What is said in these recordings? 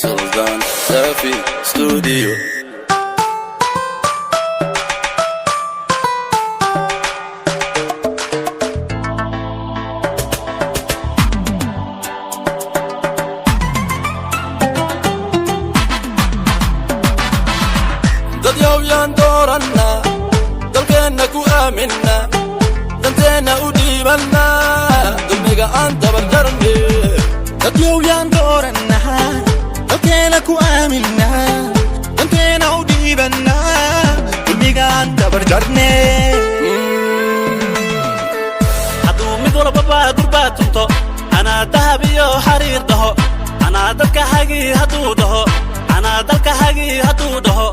Sultan Safi Studio. Dad yowyaan doorannaa, dalkeenna ku aaminna, danteenna u dhiibannaa, dulmiga aan dabarjarne. Dadyowyaan doorannaa, dalkeena ku aaminaa, danteena u dhiibannaa, dulmigaan dabarjarne. Hadduu mid walbaba durbaa tunto, anaa dahab iyo xariir dhaho, anaa dalka hagi hadduu dhaho, anaa dalka hagi hadduu dhaho,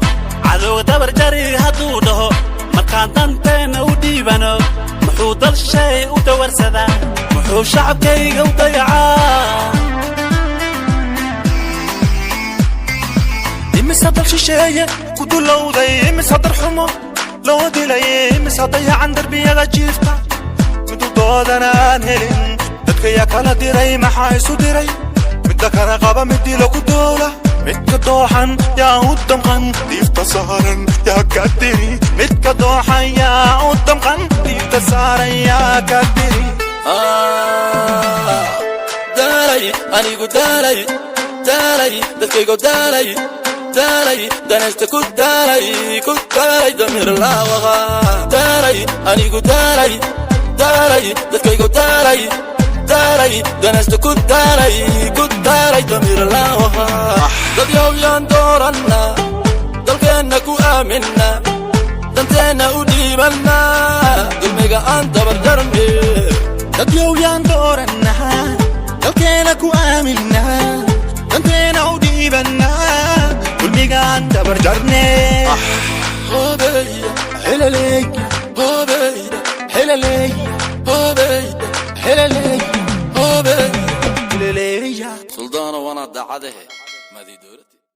cadowga dabar jari hadduu dhaho, markaan danteenna u dhiibano, muxuu dal shay u dawarsadaa? Muxuu shacabkayga u dayacaa? Imise dal shisheeye ku dulowday? Imise darxumo loo dilay? Imise dayacan darbiyada jiifta, midudoodana aan helin? Dadka yaa kala diray? Maxaa isu diray? Midda kala qaba, mid dilo ku doola, midka dooxan yaa u damqan? Diifta saaran yaa ka diri? Midka dooxan yaa u damqan? Diifta saaran yaa ka diri? Daalay anigu, daalay, daalay dadkaygo, daalay, daalay danaysta, ku daalay, ku daalay damiir laawaqa. Daalay anigu, daalay, daalay dadkaygo, daalay, daalay danaysta, ku daalay, ku daalay damiir laawaqa. Dad yowyaan doorannaa, dalkeenna ku aaminna, danteenna u dhiibannaa, dulmiga aan dabarjarne. Dadyowyaan doorannaa, dalkeena ku aaminaa, danteena u dhiibannaa, dulmigaan dabarjarne. Hobeya. Helaley. Hobeya. Helaley. Hobeya. Helaley. Hobeya. Helaleya. Suldaano, wana daacadahe madii dowladda.